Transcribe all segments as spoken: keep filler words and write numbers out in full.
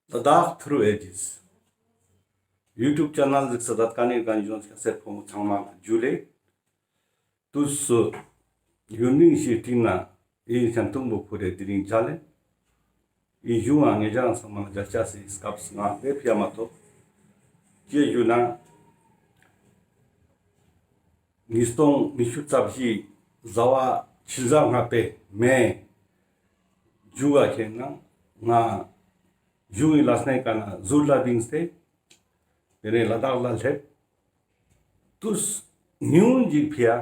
ལ་དྭགས་ཐུརུ་ཨེ་ཇིས་ཡུ་ཊུབ་ཆེ་ནལ་གཟིགས་ས་མཛད་མཁན་ནི་རྒན་གཞོན་སྐྱ་སེར་ཕོ་མོ་ཚང་མ་ཇུ་ལེ། དུས་སུ་ཡུན་རིང་ཞིག་རྟིང་ན་ཨི་ཤན་ཐུང་བོ་ཕུ་རེ་དེ་རིང་མཇལ་ལེ། ཨི་ཞུ་ང་ངེ་ཅང་ཚང་མ་མཇལ་ཆ་སི་སྐབས་ང་དེ་ཕི་ཡ་མ་ཐོབ། ཅི་ཞུ་ན། ཉིས་སྟོང་ཉི་ཤུ་རྩ་བཞི་ཟླ་བ་ཕྱི་ཟླ་ལྔ་པའི་མེ་མཇུག་ག་ཁེན་ན་ང་གཞུང་གི་ལས་སྣེ་ཀ་ནེ་ཟུར་ལ་བིངས་ཏེ་དེ་ནེ་ལ་དྭགས་ལ་སླེབས། དུས་ཉུང་ངུན་ཞིག་ཕི་ཡ་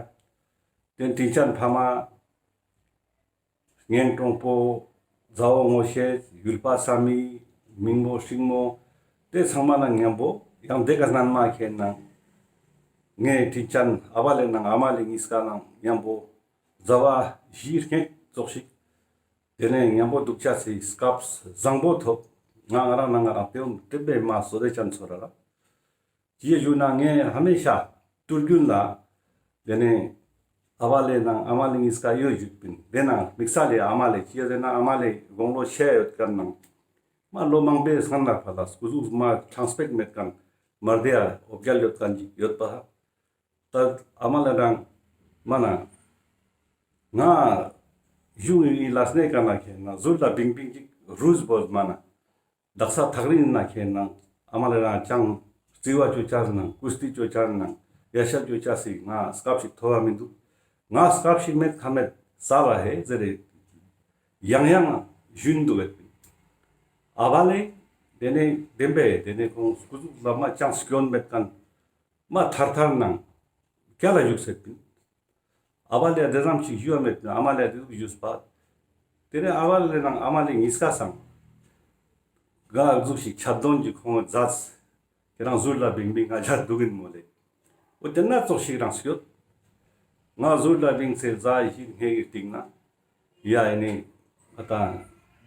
དེ་དྲིན་ཅན་ཕ་མ་གཉེན་དྲུང་པོ་མཛའ་བོ་ངོ་ཤེས་ཡུལ་པ་ས་མི་མིང་མོ་སྲིང་མོ་དེ་ཚང་མ་ནང་མཉམ་པོ་ཡང་དེ་ཀ་སྣན་མ་ཁེན་ན་ངའི་དྲིན་ཅན་ཨ་བ་ལེ་ནང་ཨ་མ་ལེ་གཉིས་ཀ་ནང་མཉམ་པོ་ཟླ་བ་བཞི་སྔོན་ཙོགས་ཤིག་དེ་ནེ་མཉམ་པོ་འདུག་ཆ་སི་སྐབས་བཟང་པོ་ཐོབ། ང་ང་རང་ནང་ང་རང་དེ་བོ་དེ་བེ་མ་བསོད་བདེ་ཅན་ཚོར་ར། ཅི་ཞུ་ན་ངས་ཧ་མེ་ཤ་ཏུར་རྒྱུན་ལ་དེ་ནེ་ཨ་བ་ལེ་ནང་ཨ་མ་ལེ་གཉིས་ཀ་ཡོད་བཞུགས་པིན། དེ་ནང་དམིགས་བསལ་ལེ་ཨ་མ་ལེ་ཅི་ཟེར་ན་ཨ་མ་ལེ་དགུང་ལོ་ཆེ་ཡོད་མཁན་ནང་མ་ལོ་མང་པོའི་སྔན་ལ་ཕར་ལ་སྐུ་གཟུགས་མ་ཁྲང་སྤེག་མེད་མཁན་མར་དེ་ཡ་འོ་བརྒྱལ་ཡོད་མཁན་ཅིག་ཡོད་པ། ད་ཨ་མ་ལེ་རང་མ་ན་ང་གཞུང་གི་ལས་སྣེ་ཀ་ནེ་ཁེན་ན་ཟུར་ལ་བིང་བིང་ཅིག་རུས་བོ་མ་ན། དག་ས་ཐག་རིང་ན་ཁེན་ན་ཨ་མ་ལེ་རང་ཅང་རྩི་བ་ཅོ་ཅར་ནང་ཀུ་སྟི་ཅོ་ཅར་ནང་ཡ་ཤ་ཅོ་ཅར་སི་ང་སྐབས་ཤིག་ཐོབ་བ་མི་འདུག། ང་སྐབས་ཤིག་མེད་ཁ་མེད་ས་ལ་ཧེ་ཟེར་རེ་ཡང་ཡང་ཞུན་འདུག་ཡོད་པིན། ཨ་བ་ལེ་དེ་ནེ་བདེན་པས་དེ་ནེ་ཁོང་སྐུ་གཟུགས་ལ་མ་ཅང་སྐྱོན་མེད་མཁན་མ་ཐར་ཐར་ནང་རྒྱ་ལ་བཞུགས་སེད་པིན། ཨ་བ་ལེ་དེ་ཙམ་ཞིག་ཞུ་བ་མེད་པིན། ཨ་མ་ལེ་དེ་ཟུག་ཞུས་པ། དེ་ནེ་ཨ་བ་ལེ་ནང་ཨ་མ་ལེ་གཉིས་ཀ་སང་ག་ཟུག་ཞིག་ཆབ་དོན་གྱི་ཁོང་མཛད། ཁྱེད་རང་ཟུར་ལ་བིང་བིང་ང་ཆ་འདུག་གིན་མོ་ལེ། འོ་དེ་ན་ཙོགས་ཤིག་རང་སྐྱོད། ང་ཟུར་ལ་བིང་ཚེ་ཟླ་བཞི་སྔོན་གྱི་རྟིང་ན་ཡ་ཨེ་ནེ་ང་དང་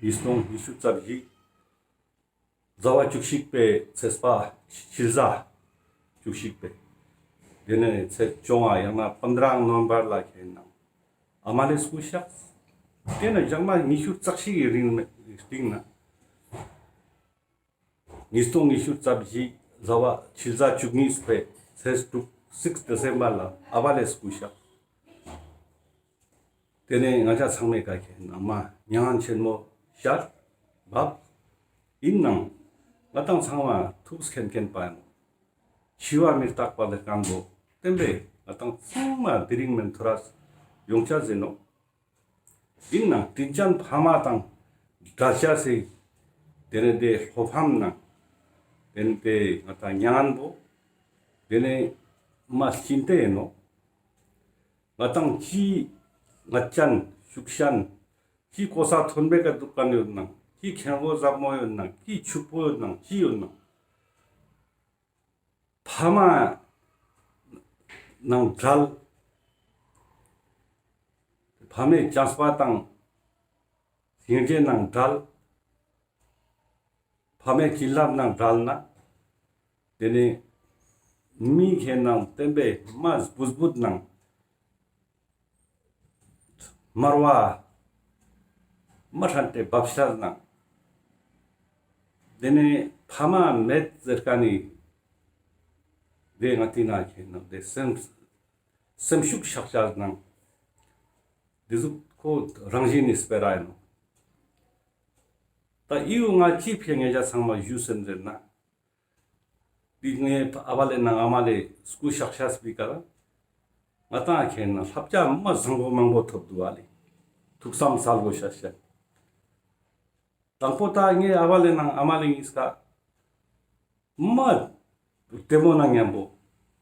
ཉིས་སྟོང་ཉི་ཤུ་རྩ་བཞི་ཟླ་བ་བཅུ་གཅིག་པའི་ཚེས་པ་ཕྱི་ཟླ་བཅུ་གཅིག་པའི་དེ་ནེ་ཚེས་བཅོ་ལྔ་ཡང་ན་པནྡྲ་ནོ་བེམ་བར་ལ་ཁེན་ན་ཨ་མ་ལེ་སྐུ་གཤེགས། དེ་ནེ་ཞག་མ་ཉི་ཤུ་རྩ་གཅིག་གི་རིང་རྟིང་ན་ཉིས་སྟོང་ཉི་ཤུ་རྩ་བཞི་ཟླ་བ་ཕྱི་ཟླ་བཅུ་གཉིས་པའི་ཚེས་དྲུག་སིགས་ཌི་སེམ་བར་ལ་ཨ་བ་ལེ་སྐུ་གཤེགས། དེ་ནེ་ང་ཅག་ཚང་མའི་ཀ་ཁེན་ན་མ་མྱ་ངན་ཆེན་མོ་ཤར་བབ། ཡིན་ནང་ང་དང་ཚང་མ་ཐུགས་མཁྱེན་མཁྱེན་པ་ཡིན་ནོ། འཆི་བ་མི་རྟག་པ་ལེ་ཀན་པོ་བདེན་པས་ང་དང་ཚང་མ་དེ་རིང་མེན་ཐོ་རས་ཡོང་ཆ་ཟེར་ནོ། ཡིན་ནང་དྲིན་ཅན་ཕ་མ་དང་འབྲལ་ཆ་སི་དེ་ནེ་དེ་ལྷོ་ཕམ་ནང་དེ་ནེ་དེ་ང་དང་མྱ་ངན་པོ་དེ་ནེ་མ་ཤིན་ཏེ་ཡིན་ནོ། ང་དང་ཅི་ང་ཅན་ཤུགས་ཅན་ཅི་གོ་ས་མཐོན་པོའི་ཀ་འདུག་མཁན་ཡོད་ནང་ཅི་མཁན་པོ་ཟབ་མོ་ཡོད་ནང་ཅི་ཕྱུག་པོ་ཡོད་ནང་ཅི་ཡོད་ནང་ཕ་མ་ནང་བྲལ། ཕ་མའི་བྱམས་པ་དང་སྙིང་རྗེ་ནང་བྲལ། ཕ་མའི་བྱིན་རླབས་ནང་བྲལ་ན། དེ་ནེ་མི་ཁེན་ནང་བསྟན་པའི་མ་སྦུད་སྦུད་ནང་མར་བ་མ་ཧྲན་ཏེ་བབ་ཤར་ནང་། དེ་ནེ་ཕ་མ་མེད་ཟེར་མཁན་ནི་དེ་ང་ཏི་ན་ཁེན་ནང་དེ་སེམས་སེམས་ཤུགས་ཤག་ཤག་ནང་། དེ་ཟུག་ཁོ་རང་བཞིན་ནི་སྤེ་ར་ཡིན་ནོ། ད་ཨི་བོ་ང་ཅི་ཕི་ངེ་ཅག་ཚང་མ་ཞུ་སེམས་ཟེར་ན། དེ་ངའི་ཨ་བ་ལེ་ནང་ཨ་མ་ལེ་སྐུ་གཤེགས་ཤེས་པའི་ཀ་ལ། ང་དང་ཁེན་ན་བསླབ་བྱ་མ་བཟང་པོ་མང་པོ་ཐོབ་འདུག་ཨ་ལེ། ཐུགས་བསམ་གསལ་པོ་ཤེས་ཤེས། དང་པོ་ད་ངའི་ཨ་བ་ལེ་ནང་ཨ་མ་ལེ་གཉིས་ཀ་མ་བདེ་མོ་ནང་མཉམ་པོ་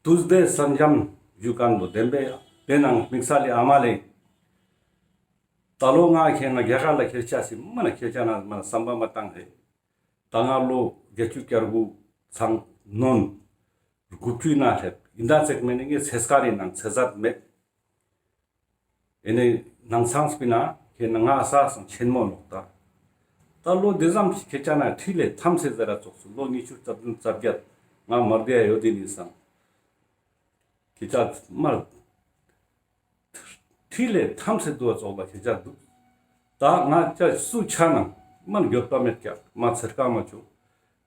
དུས་བདེ་ས་འཇམ་ཞུ་མཁན་པོ་བདེན་པས། དེ་ནང་དམིགས་བསལ་ལེ་ཨ་མ་ལེ་ད་ལོ་ང་ཁེན་ན་རྒྱ་གར་ལ་ཁྱེར་ཆ་སི་མ་ན་ཁྱེར་ཆ་ན་མ་ན་བསམ་པ་མ་བཏང་ཧེ། ད་ང་ལོ་བརྒྱད་ཅུ་གྱ་དགུ་ཚང་ནོན། དགུ་བཅུའི་ནང་སླེབས་ཡིན་ད་ཚེག་མེད་ནི་ངའི་ཚེ་སྐར་རི་ནང་ཚེ་ཟད་མེད། ཨེ་ནེ་ནང་ཚང་སྤི་ན་ཁེན་ན་ང་ས་སང་ཆེན་མོ་ནོག་ད། ད་ལོ་དེ་ཙམ་ཞིག་ཁྱེད་ཅག་ན་ཁྲི་ལས་ཐམས་སེ་ཟེར་ར་ཙོགས་སུ་ལོ་ཉི་ཤུ་རྩ་བདུན་རྩ་བརྒྱད་ང་མར་དེ་ཡ་ཡོད་དེ་ནི་སང་། ཁྱེད་ཅག་མར་ཁྲི་ལས་ཐམས་སེ་དུ་བ་ཙོགས་ལ་ཁྱེད་ཅག་འདུག། ད་ང་ཅག་སུ་ཆ་ན་མར་འགྱོད་པ་མེད་ཀྱག་མ་ཚེར་ཀ་མ་བྱུང་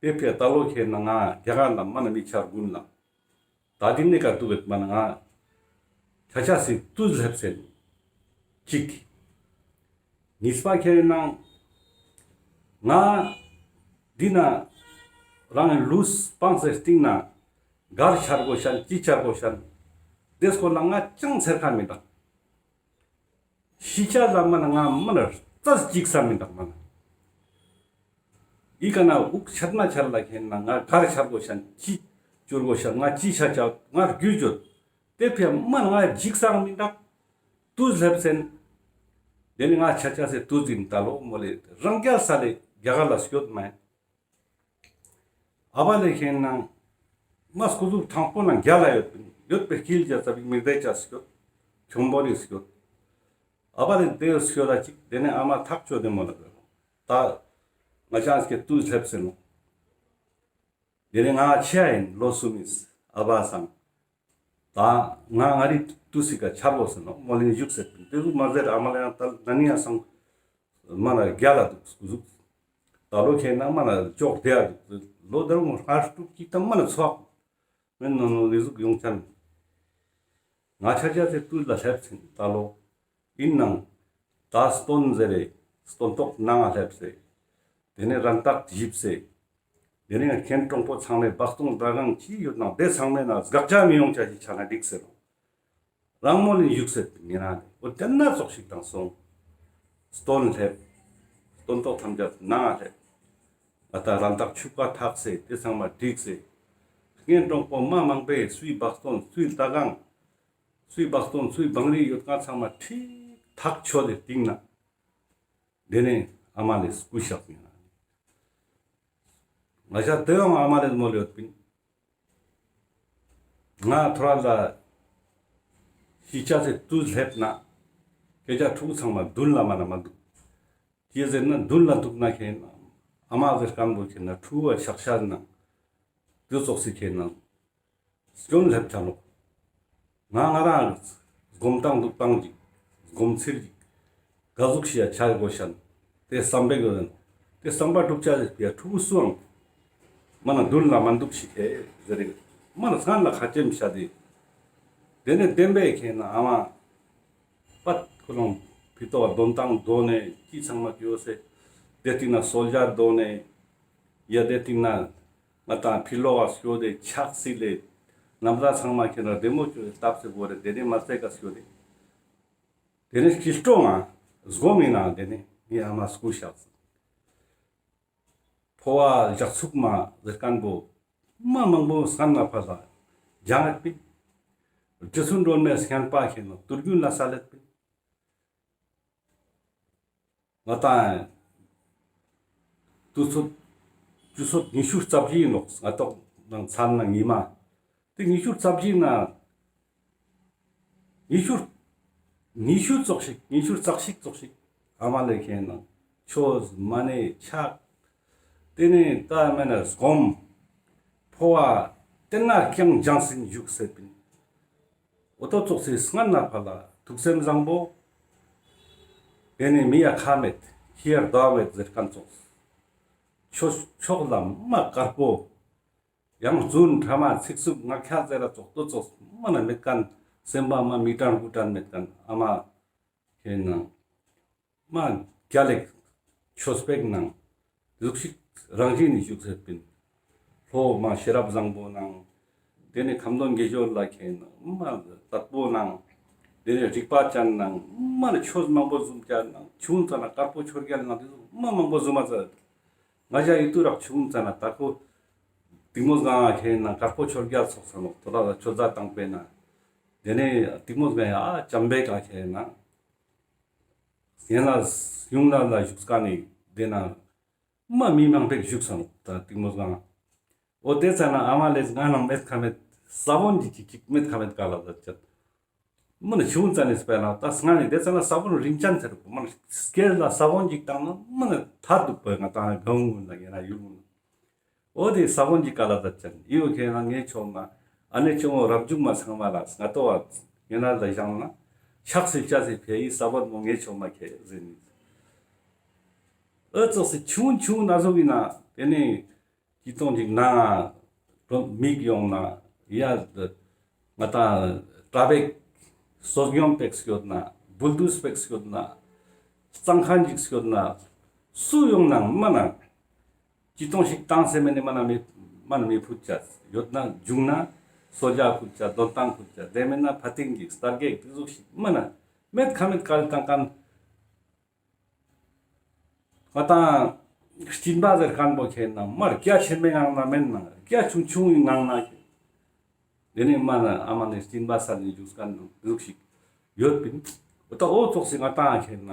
ཏེ་ཕིའ་ད་ལོ་ཁེ་ན་ང་རྒྱ་གར་ལ་མ་ན་མི་ཆ་གུན་ལ་ད་དེ་ནེ་ཀ་ཏུ་བེད་མ་ན་ང་ཆ་ཆ་སི་ཏུས་ལེབས་སེན་ཅིག། ཉིས་པ་ཁེ་ན་ང་འི་ན་རང་ལུས་སྤངས་སེ་སྟིང་ནེ་གར་ཆ་གོས་ཤན་ཅི་ཆ་གོས་ཤན་ཏེ་སྐོར་ལ་ང་ཅང་ཚེར་ཁ་མི་དྲག། ཤི་ཆ་ལ་མ་ན་ང་མ་ན་རྩ་ཅིག་ས་མི་དྲག་མ་ན། འི་ཀ་ནེ་འུག་ཆད་མ་ཆད་ལ་ཁེ་ན་ང་གར་ཆ་གོས་ཤན་ཅི་ཆ་གོས་ཤན་ང་ཅི་ཆ་ཆ་ང་རྒྱུས་ཡོད། ཏེ་ཕིའ་མ་ན་ང་ཅིག་ས་མི་དྲག། ཏུས་ལེབས་སེན། ཏེ་ནེ་ང་ཆ་ཆ་སེ་ཏུས་ཨིན་ད་ལོ་མོལ་ལེ་རང་རྒྱལ་ས་ལེ་རྒྱ་གར་ལ་སྐྱོད་མ་ཨིན། ཨ་བ་ལེ་ཁེ་ན་མ་སྐུ་གཟུགས་ཐང་པོ་ན་རྒྱལ་ལ་ཡོད་པིན། ཡོད་པའི་སྐྱིལ་ཅ་ཙ་པིག་མིག་ཏེ་ཅ་སྐྱོད། ཁྱོང་བོ་རི་སྐྱོད། ཨ་བ་ལེ་ཏེ་སྐྱོད་ལ་ཅིག་ཏེ་ནེ་ཨ་མ་ཐག་ཆོད་དེ་མོལ་ལ་ད་ང་ཅང་སྐྱེ་ཏུས་ལེབས་སེན་ནོ། ཏེ་ནེ་ང་ཆེ་ཨིན་ལོ་སུམ་ཨིན་ཨ་བ་སང་། ད་ང་ང་རི་ཏུས་སི་ཀ་ཆ་གོས་སེན་ནོ་མོལ་ལེ་ཞུགས་སེ་པིན། ཏེ་ཟུག་མ་ཟེར་ཨ་མ་ལེ་ཡང་ད་ན་ནི་ཡ་སང་མ་ན་རྒྱལ་ལ་དུག་སྐུ་གཟུགས། ད་ལོ་ཁེ་ན་མ་ན་ཅོག་ཏེ་ཡ་དུག་ལོ་དེ་རུ་ང་དྲུག་ཅིག་ད་མ་ན་ཚོགས་མེན་ནོ་ནོ་ལེ་ཟུག་ཡོང་ཅན། ང་ཆ་ཆ་སེ་ཏུས་ལ་ལེབས་སེན་ད་ལོ། ཨིན་ནང་ད་སྟོན་ཟེར་རེ་སྟོན་ཐོག་ནང་ང་ལེབས་སེ། ཏེ་ནེ་རང་རྟགས་ཞིབ་སེ། ཏེ་ནེ་ཁེན་གྲོང་པོ་ཚང་མའི་བག་སྟོང་ད་གང་ཅི་ཡོད་ནང་ཏེ་ཚང་མའི་ནང་དགག་བྱ་མི་ཡོང་ཆ་ཞིག་ཆ་ན་འགྲིག་སེ་རོ། རང་མོལ་ལེ་ཞུགས་སེ་ཉེ་རང་ནེ་འོ་ཏེ་ན་ཙོགས་ཤིག་དང་སོང་། སྟོན་ལེབས། སྟོན་ཐོག་ཐམས་ཅད་ནང་ང་ལེབས། ང་ད་རང་རྟགས་ཆུ་ཀ་ཐག་སེ་ཏེ་ཚང་མ་འགྲིག་སེ། ཁེན་གྲོང་པོ་མ་མང་པོའི་སུའི་བག་སྟོང་སུའི་ད་གང་། སུའི་བག་སྟོང་སུའི་བང་རི་ཡོད་ཁན་ཚང་མ་ཁྲིག་ཐག་ཆོད་དེ་སྟིང་ནེ། ཏེ་ནེ་ཨ་མ་ལེ་སྐུ་ཤག་ཨིན། ང་ཞ་ཏེ་ཡང་ཨ་མ་ལེ་མོལ་ཡོད་པིན། ང་ཐོ་ར་ལ་ཤི་ཆ་སེ་ཏུས་ལེབས་ན་སྐད་ཆ་ཕྲུ་གུ་ཚང་མ་དུན་ལ་མ་ན་མ་དུག། ཅི་ཟེར་ན་དུན་ལ་དུག་ན་ཁེ་ན་ཨ་མ་ཟེར་ཁན་བོ་ཁེ་ན་ཕྲུ་གུ་བ་ཤག་ཤག་ན་ཏེ་ཙོགས་སི་ཁེ་ན་སྐྱོན་ལེབ་ཆ་ནོག། ང་ང་རང་སྒོམ་སྟངས་འདུག་སྟངས་ཅིག་སྒོམ་ཚུལ་ཅིག་ག་ཟུག་ཤིག་ཡ་ཆ་དགོས་ཤན་ཏེ་བསམ་པའི་གོ་ཡིན། ཏེ་བསམ་པ་སྒྲུབ་ཆ་ཡ་ཕྲུ་གུ་སུའང་མ་ན་དུན་ལ་མ་འདུག་ཤིག་ཧེ་ཟེར་རེ་མ་ན་སྔན་ལ་ཁ་ཆེམས་བྱ་དེ། ཏེ་ནེ་བདེན་པའི་ཁེ་ན་ཨ་མ་པད་ཁོ་རང་ཕི་ཏོ་བ་དོན་ཏང་དོ་ནེ་ཅི་ཚང་མ་ཀྱོ་སེ་ཏེ་སྟིང་ནེ་སོལ་ཇར་དོ་ནེ་ཡ་ཏེ་སྟིང་ནེ་ང་དང་ཕི་ལོག་ག་སྐྱོད་དེ་ཆག་སི་ལེ། ནམ་ཟླ་ཚང་མ་ཁྱེད་རང་བདེ་མོ་སྐྱོད་དེ་སྟབས་སེ་བོ་རེ་ཏེ་ནེ་མ་ཚད་ཀ་སྐྱོད་དེ། ཏེ་ནེ་སྐྱིལ་ཀྲུང་ང་སྒོམ་ཡིན་ན་ཏེ་ནེ་ངའི་ཨ་མ་སྐུ་ཤག་སི། ཕོ་བ་ལྗགས་ཚུགས་མ་ཟེར་ཁན་བོ་མ་མང་པོ་སྔན་ན་ཕར་ལ་སྦྱང་ཡོད་པིན། རྗེ་བཙུན་སྒྲོལ་མའི་བསྙེན་པ་ཁྱེད་ནང་དུར་རྒྱུན་ལ་ས་ལེད་པིན། ང་དང་དུས་ཚོད་དུས་ཚོད་ཉི་ཤུ་རྩ་བཞི་ཡིན་ནོག། ང་ཏོག་ནང་ཚར་ན་ཉི་མ་དེ་ཉི་ཤུ་རྩ་བཞི་ན་ཉི་ཤུ་ཉི་ཤུ་ཙོགས་ཤིག་ཉི་ཤུ་རྩ་གཅིག་ཙོགས་ཤིག་ཨ་མ་ལེ་ཁེན་ན་ཆོས་མ་ཎི་ཕྱག་དེ་ནས་ད་མེད་ན་སྒོམ་འཕོ་བ་དེ་ན་རྐྱང་སྦྱངས་སིན་བཞུགས་སེ་པིན། འོ་ཏོ་ཙོགས་སི་སྔན་ན་ཕར་ལ་ཐུགས་སེམས་བཟང་པོ། དེ་ནས་མི་ཡ་ཁ་མེད་ཁྱི་ཡ་རྡོ་མེད་ཟེར་ཁན་ཙོགས། ཆོས་ཕྱོགས་ལ་མ་དཀར་པོ། ཡང་རྫུན་ཕྲ་མ་ཚིག་རྩུབ་ངག་འཁྱལ་ཟེར་ར་ཙོགས་ཏོ་ཙོགས་མ་ན་མེད་ཁན། སེམས་པ་མ་མི་དྲང་དགུ་དྲང་མེད་ཁན་ཨ་མ་ཁེན་ན། མ་རྒྱལ་ལེགས་ཆོས་པེག་ནང་ཟུག་ཤིག་རང་བཞིན་ནི་བཞུགས་སེ་པིན། ལྷོ་མ་ཤེས་རབ་བཟང་པོ་ནང་། དེ་ནས་ཁ་འདོན་དགེ་སྦྱོར་ལ་མཁས་ནང་མ་དད་པོ་ནང་། དེ་ནས་རིག་པ་ཅན་ནང་མ་ནི་ཆོས་མང་པོ་བཟུང་ཅན་ནང་ཆུང་ཙ་ན་དཀར་པོ་ཆོས་རྒྱལ་ནང་དེ་ཚོ་མ་མང་པོ་བཟུང་མ་ཚར། ང་ཞ་ཡི་ཏུ་རག་ཆུང་ཙ་ན་དཀར་པོ། གཏིང་མོ་སྒང་ང་མཁས་ན་དཀར་པོ་ཆོས་རྒྱལ་ཚོགས་ས་ནོག་དོ་ལ་ལ་ཆོས་ཟླ་དང་པོའི་ན། དེ་ནས་གཏིང་མོ་སྒང་ཡ་ཨ་ཅམ་པའི་ཀ་མཁས་ན། ཡན་ལ་ཡུང་ན་ལ་བཞུགས་ཀ་ནི་དེ་ན་མ་མི་མང་པོ་བཞུགས་སོང་ད་གཏིང་མོ་སྒང་། འོ་དེ་ཙ་ན་ཨ་མ་ལེ་ང་ནང་མེད་ཁ་མེད་ས་བོན་གྱི་ཅིག་ཅིག་མེད་ཁ་མེད་ཀ་ལ་ད་ཅད། མ་ནི་ཆུང་ཙ་ནས་སྤེལ་ན་ད་སྔ་ནས་དེ་ཙ་ན་ས་བོན་རིན་ཅན་ཟེར་གོ་མ་ནི་སྐེ་ལ་ས་བོན་གཅིག་བཏང་ན་མ་ནི་ཐར་འདུག་པ་ང་ད་གང་ངུ་ན་ཡིན་ན་ཡུལ་ངུ་ན། འོ་དེ་ས་བོན་གྱི་ཀ་ལ་ད་ཅན་ཡིའོ་ཁེ་ན་ངའི་ཆུང་མ་ཨ་ནེ་ཆུང་མོ་རབ་འཇུག་མ་ཚང་མ་ལ་ང་ཏོ་བ་ཡིན་ན་ལ་བཞེངས་ན་ཕྱག་སི་ཅ་སི་ཕེ་ཡི་ས་བོན་མོ་ངའི་ཆུང་མ་ཁེ་ཟེར་ནི། འོ་ཙོགས་སི་ཆུང་ཆུང་ན་ཟུག་ཡིན་ན་དེ་ནས། ཅི་ཏོང་ཞིག་ནང་ང་མིག་ཡོང་ན་ཡ་ང་ཏང་གྲྭ་པའི་བསོད་སྙོམས་པེག་སྐྱོད་ན་འབུལ་དུས་པེག་སྐྱོད་ན་གཙང་ཁང་ཞིག་སྐྱོད་ན་སུ་ཡོང་ནང་མ་ན་ཅི་ཏོང་ཞིག་བཏང་སེ་མེ་ནི་མ་ན་མི་མ་ན་མི་ཕུད་ཅ་ཡོད་ན་འཇུང་ན་གསོལ་ཇ་ཕུད་ཅ་འདོན་ཏང་ཕུད་ཅ་དེ་མེད་ན་ཕ་ཏིང་ཞིག་སྟར་གེག་དེ་ཟུག་ཞིག་མ་ན་མེད་ཁ་མེད་ག་ལ་བཏང་མཁན། ང་ཏང་སྦྱིན་པ་ཟེར་མཁན་པོ་ཁེན་ན་མར་རྒྱ་ཆེན་མོའི་ངང་ན་མེན་ན་རྒྱ་ཆུང་ཆུང་ངི་ངང་ན་ཁེན། དེ་ནས་མ་ན་ཨ་མ་ནས་སྦྱིན་པ་སལ་ནས་འཇུག་མཁན་ནང་འདུག་ཞིག་ཡོད་པིན། འོ་ད་འོ་ཙོགས་སི་ང་ཏང་ཁེན་ན་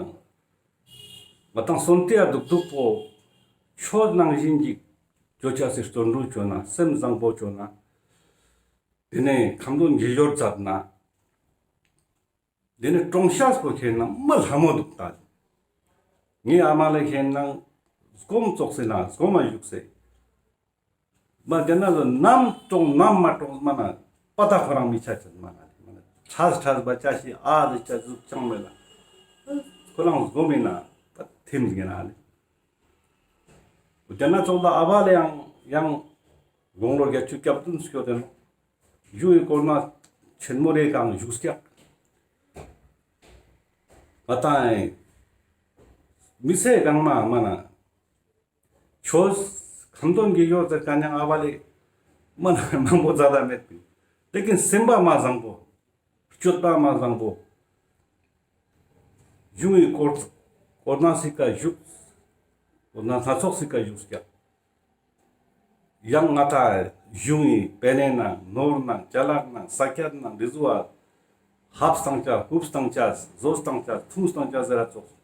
ང་ཏང་སོན་ཏེ་ཡ་འདུག་འདུག་པོ་ཆོས་ནང་བཞིན་ཅིག་ཅོ་ཅ་སི་བརྩོན་འགྲུས་ཅོ་ན་སེམས་བཟང་པོ་ཅོ་ན་དེ་ནས་ཁ་འདོན་དགེ་སྦྱོར་མཛད་ན། དེ་ནས་གྲོང་ཤག་པོ་ཁེན་ན་མ་ལྷ་མོ་འདུག་ད། ངའི་ཨ་མ་ལེ་ཁེན་ན་སྒོམ་ཙོགས་སེ་ན་སྒོམ་མ་བཞུགས་སེ། མ་དེ་ན་ལ་ནམ་གྲོང་ནམ་མ་གྲོང་མ་ན་པ་ད་ཁོ་རང་མི་ཆ་ཆ་མ་ན་ལེ་མ་ན་ཁྲས་ཁྲས་པ་ཅ་ཞིག་ཨ་ལེ་ཅ་ཟུག་ཅང་མེད་ལ། ཁོ་རང་སྒོམ་མི་ན་ཐིམ་གི་ན་ལེ། དེ་ན་ཙོགས་ལ་ཨ་བ་ལེ་ཡང་ཡང་དགུང་ལོ་བརྒྱད་ཅུ་གྱ་བདུན་སྐྱོད་དེ་ནོ། ཇུའི་སྐོར་ན་ཆེན་མོ་རེ་གང་བཞུགས་སྐྱག་ང་ཏང་མི་ཚེ་གང་མ་མ་ན་ཆོས་ཁ་འདོན་དགེ་སྦྱོར་ཟེར་ཀ་ཉང་ཨ་བ་ལེ་མ་ན་མང་པོ་མཛད་ད་མེད་པིན། དེ་ཀིན་སེམས་པ་མ་བཟང་པོ། སྤྱོད་པ་མ་བཟང་པོ། ཇུའི་སྐོར་སྐོར་ན་སི་ཀ་བཞུགས། སྐོར་ན་སྣ་ཚོགས་སི་ཀ་བཞུགས་ཀྱག་ཡང་ང་ཏང་ཇུའི་པེ་ནེ་ནང་ནོར་ནང་ཅ་ལག་ནང་ས་ཀྱད་ནང་འདི་ཟུ་བ་ཧབ་སྟང་ཅ་ཧུབ་སྟང་ཅ་ཟོ་སྟང་ཅ་ཐུང་སྟང་ཅ་ཟེར་ར་ཙོགས།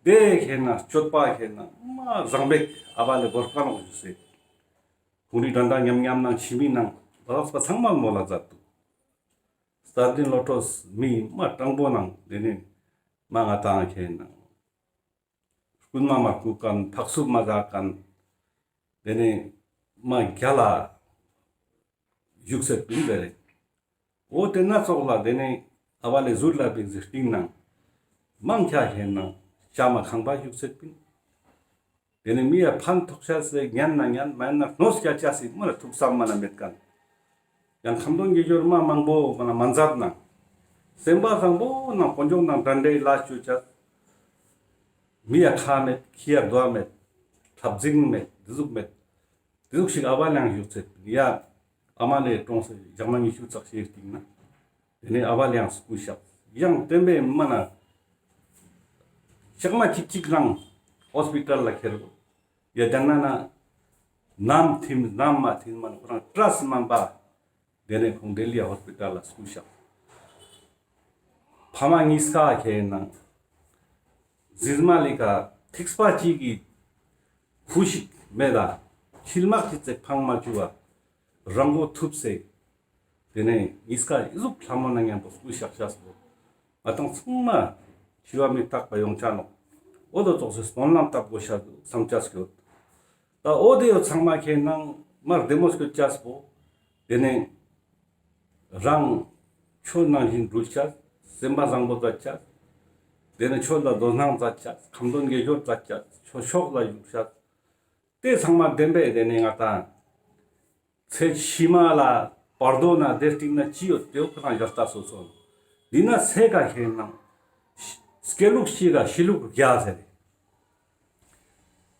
དེ་ཁེན་ན་སྤྱོད་པ་ཁེན་ན་མ་བཟང་པེག་ཨ་བ་ལེ་བོར་ཀ་ནོག་ཞུ་སེ། ཁོང་རི་དྲན་དྲ་ཉམ་ཉམ་ནང་ཕྱི་མི་ནང་ད་རགས་པ་ཚང་མ་མོལ་ལ་མཛད་འདུག་སྟ་དིན་བློ་གྲོས་མི་མ་དྲང་པོ་ནང་དེ་ནས་མ་ང་ཏང་ཁེན་ནང་རྐུན་མ་མ་རྐུ་མཁན་ཕག་སུབ་མ་ཟ་མཁན་དེ་ནས་མ་རྒྱ་ལ་བཞུགས་སེ་པིན་པེ་རེད། འོ་དེ་ན་ཙོགས་ལ་དེ་ནས་ཨ་བ་ལེ་ཟུར་ལ་པིན་ཟེར་སྟིང་ནང་མང་ཁྱ་ཁེན་ནང་ཅ་མ་ཁང་པ་བཞུགས་སེ་པིན། དེ་ནས་མི་ཡ་ཕན་ཐོགས་ཤ་སེ་ཉན་ན་ཉན་མ་ཉན་ན་གནོད་སྐྱ་ཅ་སི་མ་ལ་ཐུགས་བསམ་མ་ན་མེད་མཁན། ཡང་ཁ་འདོན་དགེ་སྦྱོར་མ་མང་པོ་མ་ན་མ་མཛད་ན། སེམས་པ་བཟང་པོ་ནང་དཀོན་མཆོག་ནང་འདྲ་འདྲའི་ལ་ཅོ་ཅ། མི་ཡ་ཁ་མེད་ཁྱི་ཡ་རྡོ་མེད། ཁྲབ་འཛིང་མེད་དེ་ཟུག་མེད། དེ་ཟུག་ཞིག་ཨ་བ་ལེ་ཡང་བཞུགས་ཚེ་ཡ། ཨ་མ་ལེ་གྲོངས་སེ་ཞག་མ་ཉི་ཤུ་ཙག་ཞིག་སྟིང་ན། དེ་ནས་ཨ་བ་ལེ་ཡང་སྐུ་གཤེགས། ཡང་བསྟན་པའི་མ་ན། ཞག་མ་གཅིག་གཅིག་རང་ཧོས་པི་ཏལ་ལ་ཁྱེར་གོ། ཡ་དེ་ན་ན། ནམ་ཐིམ་ནམ་མ་ཐིམ་མ་ན་ཁོ་རང་སྐྲ་སི་མ་འབའ། དེ་ནས་ཁོང་ལྡི་ལི་ཧོས་པི་ཏལ་ལ་སྐུ་གཤེགས། ཕ་མ་གཉིས་ཀ་ཁེན་ན། རྫི་མ་ལི་ཀ་ཐིགས་པ་གཅིག་གི་ཁུ་ཞིག་མེད་ལ། ཤིལ་མག་གི་ཙེག་ཕང་མ་བཅུ་བ། རང་མགོ་ཐུབ་སེ། དེ་ནས་གཉིས་ཀ་ཨི་ཟུག་ལྷ་མོ་ན་མཉམ་པོ་སྐུ་གཤེགས་ཤ་སོ། ང་ཏང་ཚང་མ་འཆི་བ་མི་རྟག་པ་ཡོང་ཆ་ནོག་འོ་དོ་ཙོགས་སེ་སྨོན་ལམ་བཏབ་དགོས་ཤ་འདུག་བསམ་ཆ་སྐྱོད། ད་འོ་དེ་ཡོད་ཚང་མ་ཁེན་ནང་མ་བདེ་མོ་སྐྱོད་ཆ་སོ། དེ་ནས་རང་ཆོས་ནང་བཞིན་འགྲུལ་ཆ། སེམས་པ་བཟང་པོ་མཛད་ཆ། དེ་ནས་ཆོས་ལ་དོ་སྣང་མཛད་ཆ། ཁ་འདོན་དགེ་སྦྱོར་མཛད་ཆ། ཆོས་ཕྱོགས་ལ་བཞུགས་ཆ། དེ་ཚང་མ་བདེན་པའི་དེ་ནས་ང་ཏང་ཚེ་ཕྱི་མ་ལ་བར་དོ་ན་བདེ་སྟིང་ན་ཅི་ཡོད་དེ་ཁོ་རང་ཡར་ལྟ་སོ་སོ། འདི་ན་ཚེ་ག་ཁེན་ནང་སྐྱེ་ལུགས་ཤིག་ག་ཤི་ལུགས་བརྒྱ་ཟེར།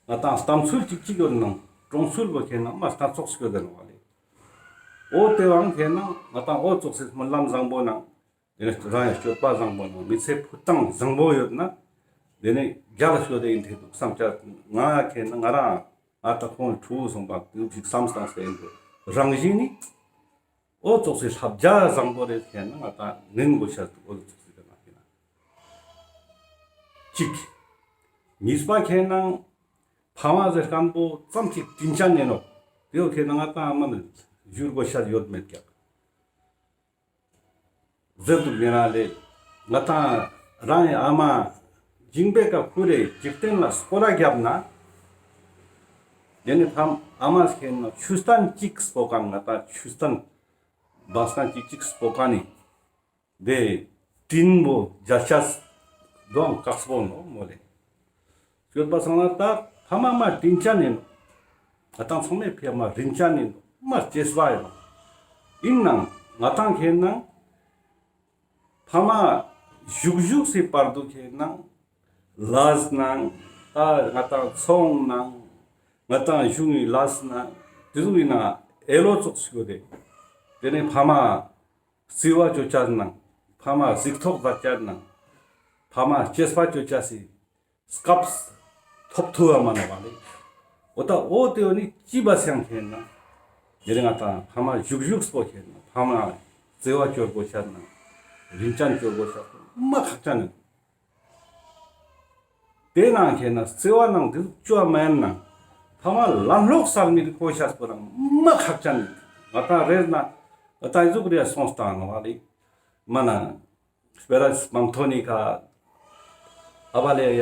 ང་ཏང་གཏམ་ཚུལ་གཅིག་གཅིག་ཡོད་ནང་གྲོང་ཚུལ་བོ་ཁེན་ནང་མ་སྣ་ཚོགས་སྐྱོད་དེ་ནོག་བ་ལེ། འོ་དེ་བང་ཁེན་ནང་ང་ཏང་འོ་ཙོགས་སེ་སྨོན་ལམ་བཟང་པོ་ནང་དེ་ནས་རང་ཡང་སྤྱོད་པ་བཟང་པོ་ནང་མི་ཚེ་ཕུད་སྟངས་བཟང་པོ་ཡོད་ན། དེ་ནས་རྒྱ་ལ་སྐྱོད་དེ་ཡིན་ཐེ་འདུག་བསམ་ཆ་ང་ཁེན་ན་ང་རང་ང་ད་ཁོང་ཕྲུ་གུ་སོང་པ་དུས་ཤིག་བསམ་སྟངས་སེ་ཡིན་འདུག་རང་བཞིན་ནི་འོ་ཙོགས་སེ་ལྷབ་རྒྱ་བཟང་པོ་རེད་ཁེན་ན་ང་ད་ནན་དགོས་ཤ་འདུག་འོ་ཙོགས་སེ་ཁེན་ན་ཁེན་ན་གཅིག་གཉིས་པ་ཁེན་ན་ཕ་མ་ཟེར་མཁན་པོ་ཙམ་ཞིག་དྲིན་ཅན་ཡིན་ནོག་དེ་བོ་ཁེན་ན་ང་ད་ཨ་མ་ནི་བཞུར་དགོས་ཤ་ཡོད་མེད་ཀྱག་ཟེར་འདུག་ཉེ་རང་ལེ། ང་ཏང་རང་ཡི་ཨ་མ་འཇིང་པའི་ཀ་ཁུ་རེ་འཇིག་རྟེན་ལ་སྐོར་ར་བརྒྱབ་ན། དེ་ནི་ཕམ་ཨ་མ་ཁེན་ན་ཆུ་སྟན་གཅིག་སྤོ་མཁན་ང་ཏང་ཆུ་སྟན་བང་སྟན་གཅིག་གཅིག་སྤོ་མཁན་ནི། དེ་དྲིན་པོ་འཇལ་ཆ་དོང་དཀགས་པོ་ནོ་མོ་ལེ། སྐྱོད་པ་སང་ན་ད་ཕ་མ་མ་དྲིན་ཅན་ཡིན་ནོ། ང་ཏང་ཚང་མའི་ཕི་མ་རིན་ཅན་ཨིན་ནོག། མ་གཅེས་པ་ཨིན་ནོག། ཨིན་ནའང་ང་ཏང་ཁེ་ནང་ཕ་མ་བཞུགས་བཞུགས་སི་བར་དུ་ཁེ་ནང་ལས་ནང་ད་ང་ཏང་ཚོང་ནང་ང་ཏང་གཞུང་གི་ལས་ནང་དེ་ཟུག་ཨིན་ན་ཨེ་ལོ་ཙོགས་ཤིག་ཡོད་དེ། དེ་ནས་ཕ་མ་བརྩེ་བ་ཅོ་ཅེས་ནང་ཕ་མ་གཟིགས་རྟོག་མཛད་ཅེས་ནང་ཕ་མ་གཅེས་པ་ཅོ་ཅེས་སི་སྐབས་ཐོབ་ཐུབ་བ་མ་ནོག་པ་ལེ། འོ་ད་འོ་དེ་འོ་ནི་ཅི་བ་སང་ཁེ་ནང་དེ་རིང་ང་ཏང་ཕ་མ་བཞུགས་བཞུགས་པོ་ཁེ་ནང་ཕ་མ་བརྩེ་བ་ཅོ་དགོས་ཤེས་ནང་རིན་ཅན་ཅོ་དགོས་ཤེས་མ་ཁག་ཅན་ཨིན། དེ་ནང་ཁེ་ནང་བརྩེ་བ་ནང་དེ་ཅོ་མེན་ནང་ཕ་མ་ལམ་ལོག་སལ་མི་དེ་གོ་ཤེས་པོ་རང་མ་ཁག་ཅན་ཨིན། ང་ཏང་རེས་ན་ང་ཏང་ཟུག་རེ་སོང་སྟངས་ནོག་པ་ལེ། མ་ན་སྤེ་ར་མང་ཐོ་ནི་ཁ་ཨ་བ་ལེ་ཡ་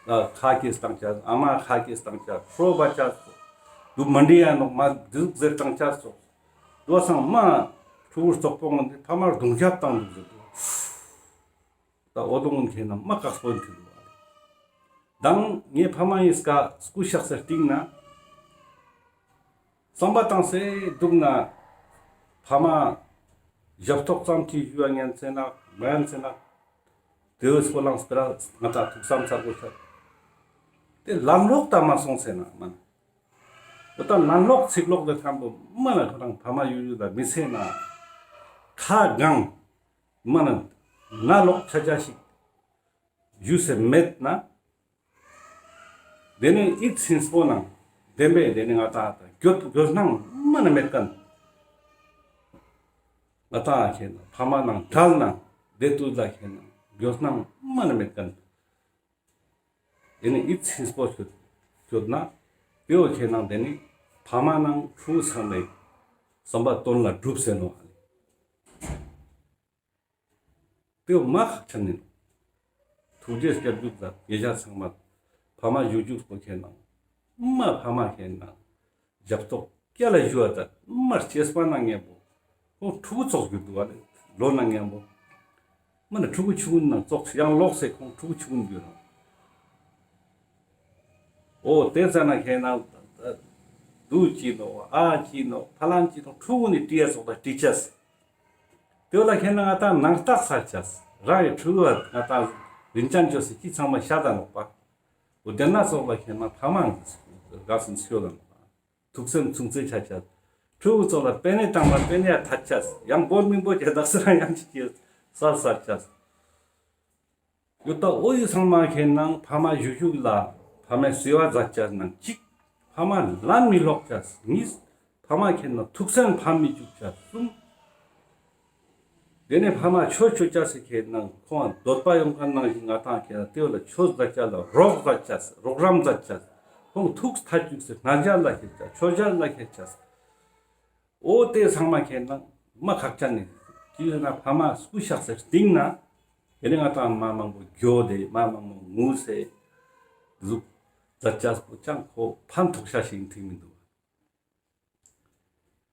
ཁ་ཁེ་སྟངས་ཅེས་ཨ་མ་ཁ་ཁེ་སྟངས་ཅེས་ཁྲོ་བ་ཅེས་དུ་མ་འདྲི་ཡ་ནོག་མ་དུག་ཟེར་སྟངས་ཅེས་སོགས་དོ་སང་མ་ཕྲུ་གུ་རྩོག་པོ་ངོ་འདི་ཕ་མར་རྡུང་རྒྱབ་བཏང་དུག་ཟེར་དུག། ད་འོ་དོ་ངོ་ཁེ་ནང་མ་དཀགས་པོ་ཨིན་ཐུག་འདུག། དང་ངའི་ཕ་མ་ཡི་སྐུ་གཤེགས་སེ་སྟིང་ན་བསམ་པ་བཏང་སེ་དུག་ན་ཕ་མ་ཞབས་ཏོག་ཙམ་གྱི་ཞུ་བ་ཉན་ཚེ་ན་མ་ཉན་ཚེ་ན་དེ་བས་སྤོ་ལངས་སྤེ་ར་ང་ཏང་ཐུགས་བསམ་ཚར་དགོས་ཤག། དེ་ལམ་ལོག་ད་མ་སོང་ཚེ་ན་མ་ན་འོ་ད་ལམ་ལོག་ཚིག་ལོག་དེ་ཐམ་པོ་མ་ན་ཁོ་རང་ཕ་མ་ཡུ་ཡུ་ད་མི་ཚེ་ན་ཁ་གང་མ་ན་ན་ལོག་ཆ་ཆ་ཞིག་ཞུ་སེ་མེད་ན། དེ་ནས་ཨིད་ཚིམ་པོ་ནང་བདེན་པའི་དེ་ནས་ང་ཏང་ད་འགྱོད་འགྱོད་སྣང་མ་ན་མེད་མཁན། ང་ཏང་ཁེ་ནང་ཕ་མ་ནང་བྲལ་ནང་བདེ་ཏུ་ལ་ཁེ་ནང་འགྱོད་སྣང་མ་ན་མེད་མཁན། དེ་ནས་ཨིད་ཚིམ་པོ་ཤོད་ཤོད་ན་དེ་བོ་ཁེ་ནང་དེ་ནས་ཕ་མ་ནང་ཕྲུ་གུ་ཚང་མའི་བསམ་པ་དོན་ལ་འགྲུབ་ཟེར་ནོག། དེ་བོ་མ་ཁག་ཆེན་ནི་ཐུགས་རྗེ་སྐྱབས་འཇུག་དང་དགེ་བཤེས་ཚང་མ་ཕ་མ་ཞུ་ཞུ་པོ་ཁེ་ནང་མ་ཕ་མ་ཁེ་ནང་ཞབས་ཏོག་སྐྱ་ལ་ཞུ་བ་དང་མ་གཅེས་པ་ནང་ཉམ་པོ་ཁོང་ཕྲུ་གུ་ཙོགས་ཞུ་དུག་པ་ལེ། ལོ་ནང་ཉམ་པོ་མ་ན་ཕྲུ་གུ་ཆུང་ངུན་ནང་ཙོགས་ཡང་ལོག་སེ་ཁོང་ཕྲུ་གུ་ཆུང་ངུན་ཞུ་རང་། འོ་དེ་ཙ་ན་ཁེ་ནང་དུ་ཅི་ནོག་ཨ་ཅི་ནོག་ཕ་ལན་ཅི་ནོག་ཕྲུ་གུ་ནི་དྲི་ཡ་ཙོགས་ལ་དྲི་ཅེས། དེ་བོ་ལ་ཁེ་ནང་ང་ཏང་ནང་རྟགས་སལ་ཅེས། རང་ཡི་ཕྲུ་གུ་ང་ཏང་རིན་ཅན་ཅོས་སེ་ཅི་ཚང་མ་ཤ་ད་ནོག་པ། འོ་དེ་ན་ཙོགས་ལ་ཁེ་ནང་ཕ་མ་དགའ་སེ་སྐྱོད་ད་ནོག་པ། ཐུགས་སེམས་ཆུང་ཙེ་ཆ་ཅེས། ཕྲུ་གུ་ཙོགས་ལ་པེ་ནེ་བཏང་བ་པེ་ནེ་ཡ་ཐད་ཅེས། ཡང་བོར་མི་བོར་ཅེས་དག་ས་རང་ཡང་ཅི་ཅེས་སལ་སལ་ཅེས། ཡོད་ད་འོ་ཡི་ཚང་མ་ཁེ་ནང་ཕ་མ་ཞུ་ཞུ་ལ་ཕ་མའི་བརྩེ་བ་མཛད་ཅེས་ནང་གཅིག། ཕ་མ་ལན་མི་ལོག་ཅེས་གཉིས། ཕ་མ་ཁེ་ནང་ཐུགས་སེམས་ཕམ་མི་བཅུག་ཅེས་གསུམ། དེ་ནས་ཕ་མ་ཆོས་ཆོས་ཅེས་སི་ཁེ་ནང་ཁོང་འདོད་པ་ཡོང་མཁན་ནང་བཞིན་ང་ཏང་ཁེ་ནང་དེ་བོ་ལ་ཆོས་མཛད་ཅེས་ལ་རོགས་མཛད་ཅེས་རོགས་རམ་མཛད་ཅེས་ཁོང་ཐུགས་ཐད་བཅུག་སེ་རྣལ་འབྱོར་ལ་ཁེ་ཅེས་ཆོས་འབྱོར་ལ་ཁེ་ཅེས། འོ་དེ་ཚང་མ་ཁེ་ནང་མ་ཁག་ཅན་ནི། ཅི་ཡོད་ན་ཕ་མ་སྐུ་གཤེགས་སེ་སྟིང་ན་དེ་ནས་ང་ཏང་མ་མང་པོ་འགྱོད་དེ་མ་མང་པོ་ངུས་སེ་ཟུག་མཛད་ཅེས་པོ་ཅང་ཁོ་ཕན་ཐོགས་ཤེས་ཤིག་ཐིག་མི་འདུག།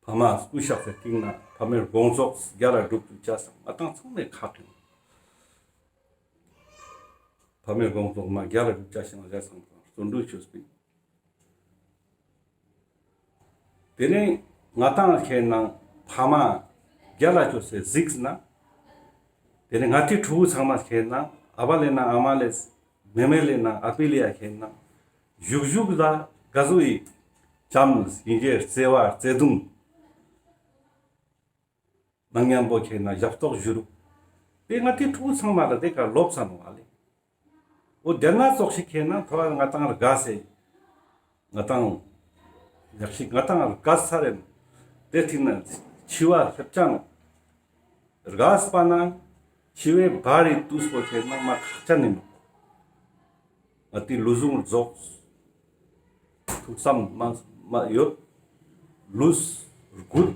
ཕ་མ་སྐུ་གཤེགས་སེ་སྟིང་ན་ཕ་མའི་དགོངས་རྫོགས་རྒྱལ་ལ་སྒྲུབ་ཐུབ་ཅེས་སང་ང་ཏང་ཚང་མའི་ཁག་ཡིན། ཕ་མའི་དགོངས་རྫོགས་མ་རྒྱལ་ལ་སྒྲུབ་ཅེས་ཤིག་ང་ཏང་བརྩོན་འགྲུས་ཅོས་པིན། དེ་ནས་ང་ཏང་ཁེ་ནང་ཕ་མ་རྒྱལ་ལ་ཅོས་སེ་གཟིགས་ན། དེ་ནས་ང་ཏི་ཕྲུ་གུ་ཚང་མ་ཁེ་ནང་ཨ་བ་ལེ་ན་ཨ་མ་ལེ་མེ་མེ་ལེ་ན་ཨ་པི་ལེ་ཡ་ཁེ་ནང་ཞུགས་ཞུགས་ལ་ག་ཟུག་ཡི་བྱམས་སྙིང་རྗེ་བརྩེ་བ་བརྩེ་གདུང་ནང་ཉམ་པོ་ཁེ་ནང་ཞབས་ཏོག་ཞུ་རུག། དེ་ང་ཏི་ཕྲུ་གུ་ཚང་མ་ལ་དེ་ཀ་ལོབས་ས་ནོག་ཨ་ལེ། འོ་དེ་ན་ཙོགས་ཤིག་ཁེ་ནང་ཐོ་ར་ང་ཏང་རྒས་སེ། ང་ཏང་ཡག་ཤིག་ང་ཏང་རྒས་ས་རེད། དེ་ཐིག་ན་འཆི་བ་སླེབས་ཅ་ནོག། རྒས་པ་ན་འཆི་བའི་བར་རི་དུས་པོ་ཁེ་ནང་མ་ཁག་ཅན་ནི་ནོག། ང་ཏི་ལུས་ཟུངས་རྫོགས། ཐུགས་བསམ་མ་མ་ཡོད། ལུས་རྒུད།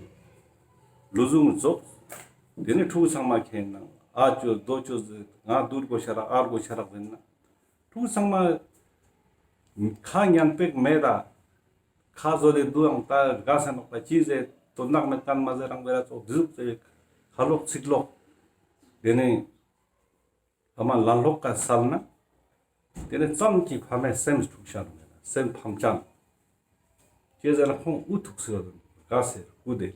ལུས་ཟུངས་རྫོགས། དེ་ནས་ཕྲུ་གུ་ཚང་མ་ཁེ་ནང་ཨ་ཅོ་རྡོ་ཅོ་ཟེར་ང་དུར་གོ་ཤ་རག་ཨར་གོ་ཤ་རག་ཟེར་ན། ཕྲུ་གུ་ཚང་མ་ཁ་ཉན་པེག་མེད་ད། ཁ་བཟོ་ལེ་དུའང་ད་དགའ་ས་ནོག་པ་ཅི་ཟེར་དོན་དག་མེད་མཁན་མ་ཟེར་རང་བེ་ར་ཙོགས་དུག་ཟེར་ཁ་ལོག་ཚིག་ལོག། དེ་ནས་ཕ་མ་ལན་ལོག་ཀ་སལ་ན། དེ་ནས་ཙམ་གྱི་ཕ་མའི་སེམས་འཁྲུག་ཤ་ནོག་སེམས་ཕམ་ཅན། ཁྱེད་ཟེར་ན་ཁོང་འུ་ཐུག་ཟེར་བ་དང་ག་ཟེར་སྐུ་དེ་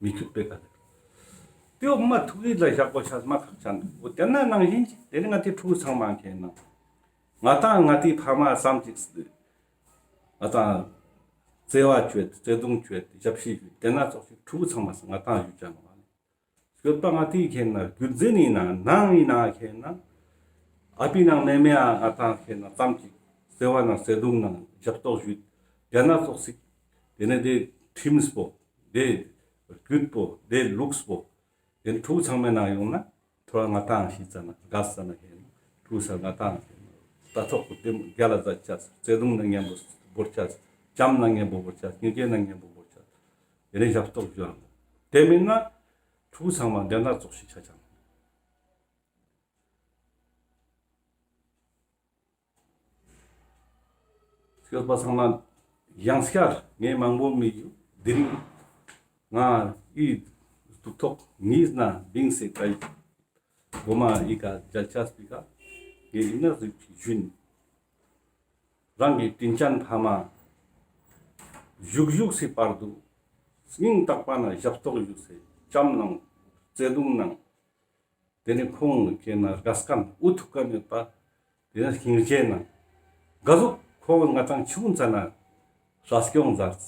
མི་ཁྱུད་པའི་ཀ་དེ། དེའོ་མ་ཐུག་ཡིད་ལ་བཞག་གོ་ཤ་མ་ཁག་ཅན་འོ་དེ་ན་ནང་བཞིན་ཅིག་དེ་ནི་ང་དེ་ཕྲུ་གུ་ཚང་མ་ཁྱེད་ན་ང་དང་ང་དེ་ཕ་མ་ཙམ་ཅིག་ང་དང་བརྩེ་བ་བཅོས་བརྩེ་དུང་བཅོས་ཞབས་ཕྱི་བཅོས་དེ་ན་ཙོགས་ཤིག་ཕྲུ་གུ་ཚང་མ་ང་དང་ཞུ་ཅང་བ་ནི། སྐྱོད་པ་ང་དེ་ཁྱེད་ན་རྒྱུད་འཛིན་ཡིན་ན་ནང་ཡིན་ན་ཁྱེད་ན་ཨ་པི་ནང་ནེ་མེ་ཨ་ང་དང་ཁྱེད་ན་ཙམ་ཅིག་བརྩེ་བ་ནང་བརྩེ་དུང་ནང་ཞབས་ཏོག་ཞུས་དེ་ན་ཙོགས་ཤིག་དེ་ནས་དེ་ཁྲིམས་པོ་དེ་རྒྱུད་པོ་དེ་ལུགས་པོ་དེ་ཕྲུ་གུ་ཚང་མའི་ནང་ཡོང་ན་ཐོ་ར་ང་དང་ཤི་ཙ་ན་དགའ་ཙ་ན་ཁྱེད་ན་ཕྲུ་གུ་ས་ང་དང་ཁྱེད་ན་ལྟ་ཐོག་གི་དེ་རྒྱ་ལ་ཛ་ཅས་བརྩེ་དུང་ནང་མཉམ་པོ་བོར་ཅས་བྱམས་ནང་མཉམ་པོ་བོར་ཅས་སྙིང་རྗེ་ནང་མཉམ་པོ་བོར་ཅས་དེ་ནས་ཞབས་ཏོག་ཞུ་ཨང་། དེ་མིན་ན་ཕྲུ་གུ་ཚང་མ་འདྲེ་ན་ཙོགས་ཤིག་ཆ་ཅང་། སྐྱོད་པ་ཚང་མ་ཡང་སྐྱར་ངས་མང་པོ་མི་ཞུ། དེ་རིང་ང་ཨི་སྡུག་ཐོག་གཉིས་ན་བིང་སེ་ཀའི་གོ་མ་ཨི་ཀ་མཇལ་ཆས་པི་ཀ་ངས་ཨི་ན་ཟིག་ཞུན། རང་གི་དྲིན་ཅན་ཕ་མ་བཞུགས་བཞུགས་སི་བར་དུ་སྙིང་ཐག་པ་ན་ཞབས་ཏོག་ཞུ་སེ་བྱམས་ནང་བརྩེ་དུང་ནང་དེ་ནས་ཁོང་ཁྱེད་ན་དགའ་སྐམ་འུ་ཐུག་གམ་ཡོད་པ། དེ་ནས་སྙིང་རྗེ་ན་ག་ཟུག་ཁོང་ང་དང་ཆུང་ཙ་ན་སྲ་སྐྱོང་མཛད།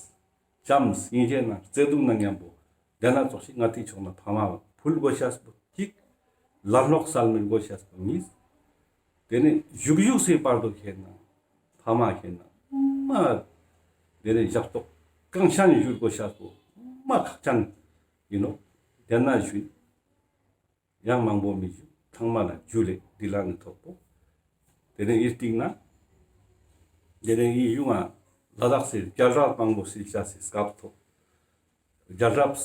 བྱམས་སྙིང་རྗེ་ན་བརྩེ་དུང་ན་མཉམ་པོ་དེ་ན་ཙོགས་ཤིག་ང་དེ་ཕྱོགས་ན་ཕ་མ་ཕུལ་དགོས་ཤེས་པོ་གཅིག་ལ་ལོག་སལ་མི་དགོས་ཤེས་པོ་གཉིས། དེ་ནས་བཞུགས་བཞུགས་སི་བར་དུ་ཁྱེད་ན་ཕ་མ་ཁྱེད་ན་མ་དེ་ནས་ཞབས་ཏོག་གང་ཤ་ནས་ཞུ་དགོས་ཤེས་པོ་མ་ཁག་ཅན་ཡིན་ནོ། དེ་ན་ཞུ་ཡང་མང་པོ་མི་ཞུ། ཚང་མ་ལ་ཇུ་ལེ་འདི་ལ་ནི་ཐོག་པོ། དེ་ནས་ཨི་སྟིང་ན་དེ་ནས་ཨི་ཡུང་ང་ལ་དྭགས་སི་རྒྱལ་རབས་མང་པོ་སིལ་ཆ་སི་སྐབས་ཐོག་རྒྱལ་རབས་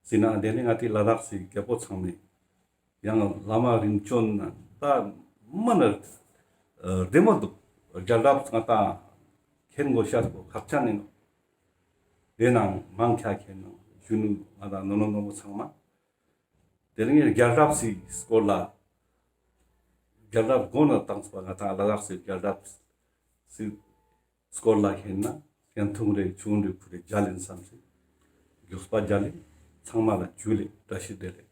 སི་ན་དེ་ནས་ང་དེ་ལ་དྭགས་སི་རྒྱལ་པོ་ཚང་མས་ཡང་བླ་མ་རིམ་བྱོན་ན་ད་མ་ན་བདེ་མོ་འདུག་རྒྱལ་རབས་ང་ད་མཁྱེན་དགོས་ཤེས་པོ་ཁག་ཅན་ཡིན་ནོ། དེ་ནང་མང་ཆེ་མཁྱེན་ནོ་ཞུ་ནུ་ང་ད་ནོ་ནོ་ནོ་མོ་ཚང་མ། དེ་རིང་རྒྱལ་རབས་སི་སྐོར་ལ་རྒྱལ་རབས་མགོ་ནས་བཏང་ཚུགས་པ་ང་དང་ལ་དྭགས་སི་རྒྱལ་རབས་སི་སྐོར་ལ་ཁྱེད་ན་ཡང་ཐུང་རེ་ཆུང་རེ་ཕུ་རེ་མཇལ་ཡིན་བསམ་སེ་མགྱོགས་པ་མཇལ་ཡིན། ཚང་མ་ལ་ཇུ་ལེ་བཀྲ་ཤིས་བདེ་ལེགས།